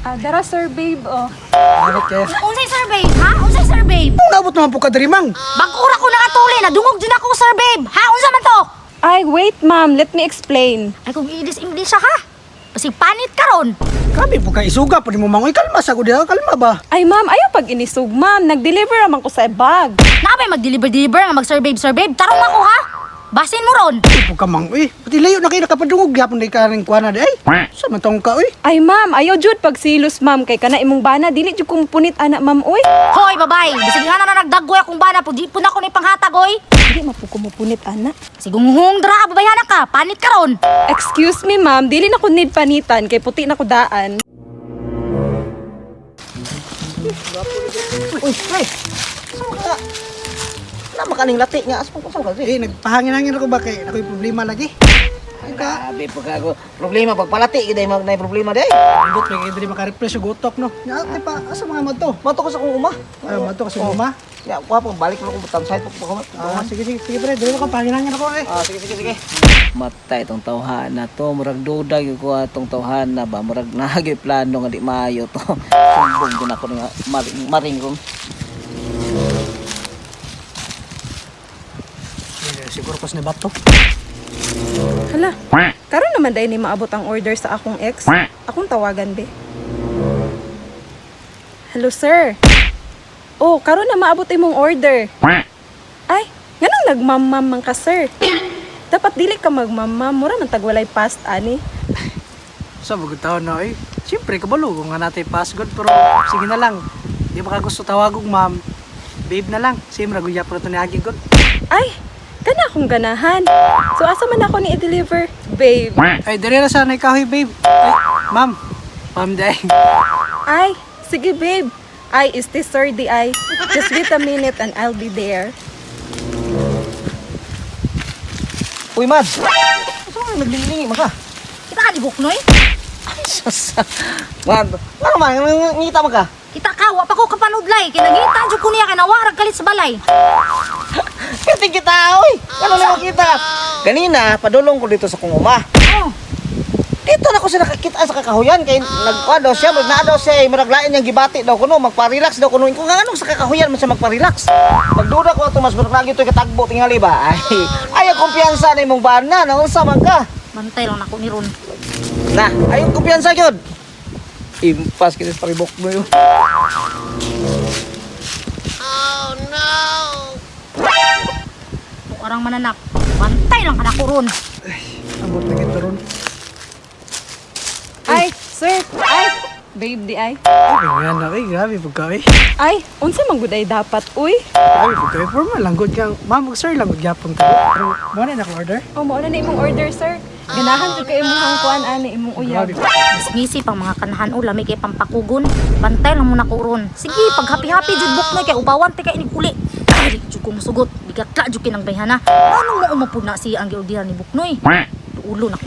Ah, dara sir babe, oh. Ano kaya? Unsay sir babe, ha? Unsay sir babe? Nabot naman po ka diri, mang. Bag-ura ko nakatuli, nadungog din ako sir babe. Ha, unsa man to? Ay, wait ma'am, let me explain. Ay kung English English ha. Basig panit karon. Grabe po ka isuga pa nimo mang. Uy, kalma sa gud, kalma ba? Ay ma'am, ayaw pag inisog ma'am, nag-deliver naman ko sa bag. Naa bay mag-deliver-deliver nga mag sir babe, sir babe. Tarong ako ha. Basin mo ron. Di po ka mang, uy. Pati layo na kayo nakapadungog gyapon day ka ring kuana di ay. Sa man tong ka, uy. Ay ma'am, ayaw jud pagsilos ma'am kay kana imong bana dili jud kumpunit ana ma'am oy. Hoy, babay. Bisag nga na nagdaggoy akong bana pud di pud ako ni panghatag oy. Dili man po kumupunit ana. Sigunghong dra babayhana ka, panit karon. Excuse me ma'am, dili na ko need panitan kay puti na ko daan. Uy, pre. Saan ka? Wala makaning lati nga. Asa ko saan ka? Eh, nagpahangin-hangin ako ba kay ako'y problema lagi. Ay ka, Grabe pagka ako. Problema pagpalati gid ay mag na problema day. ambot lagi diri maka-refresh og utok no. Nya ate pa, asa mga madto? Mato ko sa kong uma. Ay, madto ka sa uma. Ya, kuha pa balik ko kung site ko pa. Ah, sige sige sige pre, diri ko pahangin-hangin ako eh. Ah, sige sige sige. Matay tong tawhana to, murag duda gyud ko atong tawhana ba, murag nagay plano nga di maayo to. Sumbong ko na ko nga maring, maring ron. Eh, siguro ko sa bato. Hala, karon naman dahil ni maabot ang order sa akong ex. Akong tawagan be. Hello sir. Oh, karon na maabot imong order. Ay, nganong nagmamam man ka sir? Dapat dili ka magmamam, mura man tag walay past ani. Sa bagong taon na eh. Siyempre, kabalo kung nga natin pass good, pero sige na lang. Di ba ka gusto tawagog, ma'am? Babe na lang. Same ra guya pero to ni Agi good. Ay, kana akong ganahan. So asa man ako ni i-deliver, babe? Ay, dere ra sana ikaw, babe. Ay, ma'am. Ma'am, day. Ay, sige babe. Ay, is this sir di ay? Just wait a minute and I'll be there. Uy, Mads. Saan ka naglingi man ka? Kita ka di buknoy? Sus. Man, ano man ngita man ka? Kita ka, wa pa ko kapanudlay kay nangita jud ko niya kay nawarag kalit sa balay. Kati kita, oy. Ano na kita? Ganina, padulong ko dito sa kong uma. Oh, Dito na ko siya nakakita sa kakahuyan kay nagkuha daw siya, murag naa daw siya, eh, murag lain niyang gibati daw kuno, magpa-relax daw kuno. Kung nga anong sa kakahuyan man siya magpa-relax. Pagduda ko ato mas murag lagi to'y katagbo tingali ba. Ay, ayaw kumpiyansa na imong bana, naunsa man ka. bantay lang nako ni ron. Na, ayaw kumpiyansa gyud. Impas kita sa paribok mo yun. Arang mananak. Bantay lang kanako ron. Ambot na kita ron. Ay, sir. Ay, babe di ay. Ay, ganyan na, ay, grabe pagka, eh. Ay, unsa man gud ay dapat uy? Grabe pagka, eh. Formal lang, good kang, ma'am, ug sir lang, good gyapon ka. Pero, mo na ako order. Oh, mao na na imong order, sir. Ganahan jud kay imong kuan ani imong uyab. Grabe. Ngisi pang mga kanahan o lami kay pampakugon. Bantay lang muna ko ron. Sige, pag happy-happy jud buknoy kay ubawan ti kay inig uli. Ay, jud ko musugot. Bigat ka jud kinang bayhana. Anong mo umapud na siya ang giordihan ni Buknoy? Ulo na ko.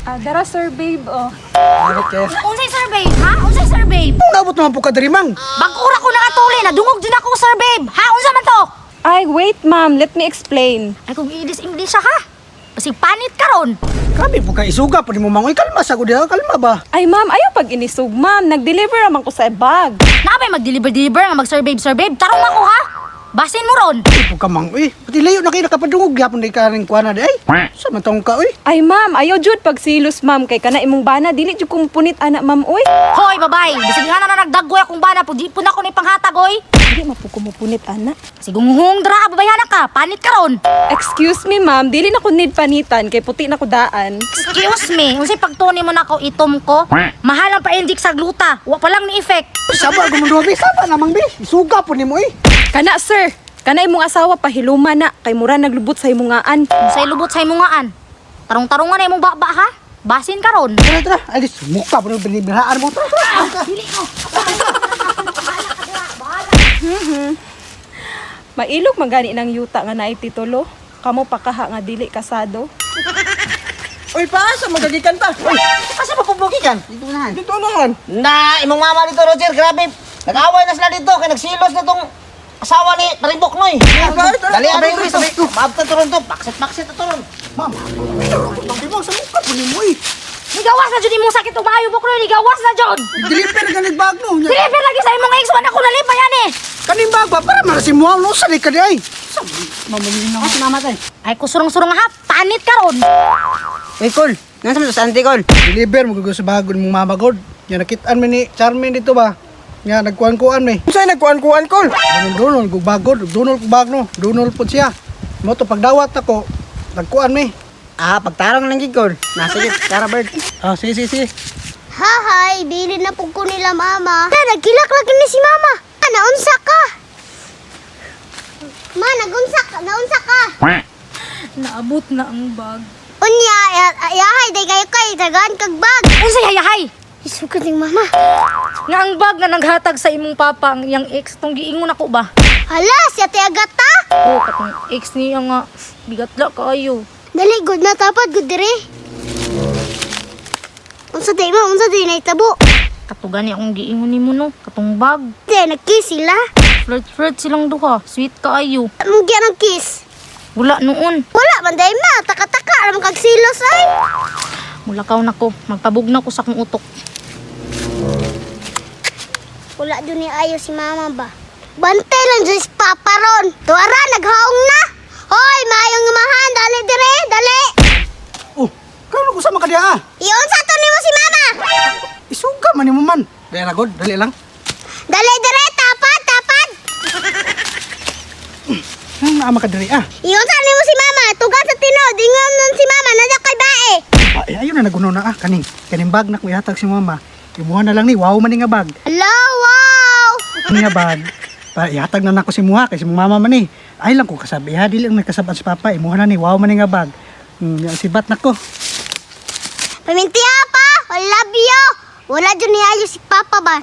Ah, dara sir babe, oh. Grabe kaya. Unsay sir babe, ha? Unsay sir babe? Nabot naman po ka diri, mang. Bag-ura ko nakatuli, nadungog din ako sir babe. Ha, unsa man to? Ay, wait ma'am, let me explain. Ay kung English English ha. Basig panit karon. Grabe po ka isuga pa nimo mang. Uy, kalma sa gud, kalma ba? Ay ma'am, ayaw pag inisog ma'am, nag-deliver naman ko sa bag. Naa bay mag-deliver-deliver nga mag sir babe, sir babe. Tarong ako ha. Basin mo ron. Di po ka mang, uy. Pati layo na kayo nakapadungog gyapon day ka ring kuana di ay. Sa man tong ka, uy. Ay ma'am, ayaw jud pagsilos ma'am kay kana imong bana dili jud kumpunit ana ma'am oy. Hoy, babay. Bisag nga na nagdaggoy akong bana pud di pud ako ni panghatag oy. Dili man po kumupunit ana. Sigunghong dra babayhana ka, panit karon. Excuse me ma'am, dili na ko need panitan kay puti na ko daan. Excuse me, unsay pagtuni mo nako itom ko? Mahal ang pa-inject sa gluta. Wa pa lang ni effect. Saba gumundo bi, saba namang bi. Isuga po nimo, uy. Kana sir, kana imong asawa pahiluma na kay mura naglubot sa imongaan. Unsay lubot sa imongaan? Tarong-tarungan na imong baba ha. Basin karon. Tara, tara. Ay, muka po nimo binibirahan mo. Tara, tara. Dili ko. Mailog man gani ng yuta nga naay titulo. Kamo pakaha nga dili kasado. Uy, paasa magagikan pa. Uy, asa pa pubugikan? Dito nahan. Dito nahan. Na, imong mama dito, Roger, grabe. Nag-away na sila dito kay nagsilos na tong asawa ni Paribok Noy. Dali ano dito. Maabtan to ron to. Paksit-paksit to ron. Ma'am, pero ang sa muka po nimo, uy. Nigawas na jud imong sakit ug maayo, Buknoy, nigawas na jud. Deliver ka ng bag no. Nya, Deliver lagi sa imong ex, wala ko nalipay ani. kaning bag ba para man si muaw no sa ka di ay. Sa mamaminaw. Ah, si mama tay. Ay ko surong-surong ha, panit karon. Uy, Kol. Nasa mo sa auntie, Kol? Deliver mo sa bagod mong mama god. Nya nakitaan man ni Charmaine dito ba? Nga nagkuan-kuan mi. Unsay nagkuan-kuan, Kol? Dunol dunol kog bagod, dunol kog bag no. Dunol pud siya. Mo to pagdawat ako, nagkuan mi. Ah, pagtarong lang gid, Kol. Nasa gid, tara bird. Ah, sige sige sige. Hahay, bili na po ko nila mama. Ta, nagkilak lagi ni si mama. Ah, naunsa ka. Ma, nagunsa ka, naunsa ka. Naabot na ang bag. Unya, yahay, day kayo kay, tagaan kag bag. Unsay hayahay? Isugod ning mama. Nga ang bag nga naghatag sa imong papa ang iyang ex tong giingon ako ba? Hala, siya te agata. Oh, katong ex niya nga bigatla kaayo. Dali, good na tapad, good dire. Unsa day ma, unsa day naitabo. Katugan ni akong giingon nimo no, katong bag. Te, nagkiss sila. Flirt flirt silang duha, sweet kaayo. Among giyan ang kiss. Wala noon. Wala man day ma, taka-taka, alam kag silos ay. Mulakaw na ko, magpabugnaw ko sa akong utok. Wala dun ni ayo si mama ba? Bantay lang dyan si Papa ron. Tuara, naghaong na. Hoy, maayong umahan. Dali dire, dali. Oh, kano ko sa makadiya ah? Iyon sa to nimo si mama. Isuga man nimo man. Dali na god, dali lang. Dali dire, tapad, tapad. Naa ka diri ah. Iyon sa nimo si mama. Tugan sa tinod. Ingon nun si mama. Nada kay bae. Ay, ayun na naguno na ah kaning kaning bag na ko ihatag si mama. Imuha na lang ni wow man ni nga bag. Hello, wow. Ni nga bag. Pa ihatag na nako si muha kay si mama man ni. Ay lang ko kasabi ha dili lang nagkasabaan si papa. Imuha na ni wow man ni nga bag. Sibat nako. Pamintiya pa. I love you. Wala dyan ni ayo si Papa ba?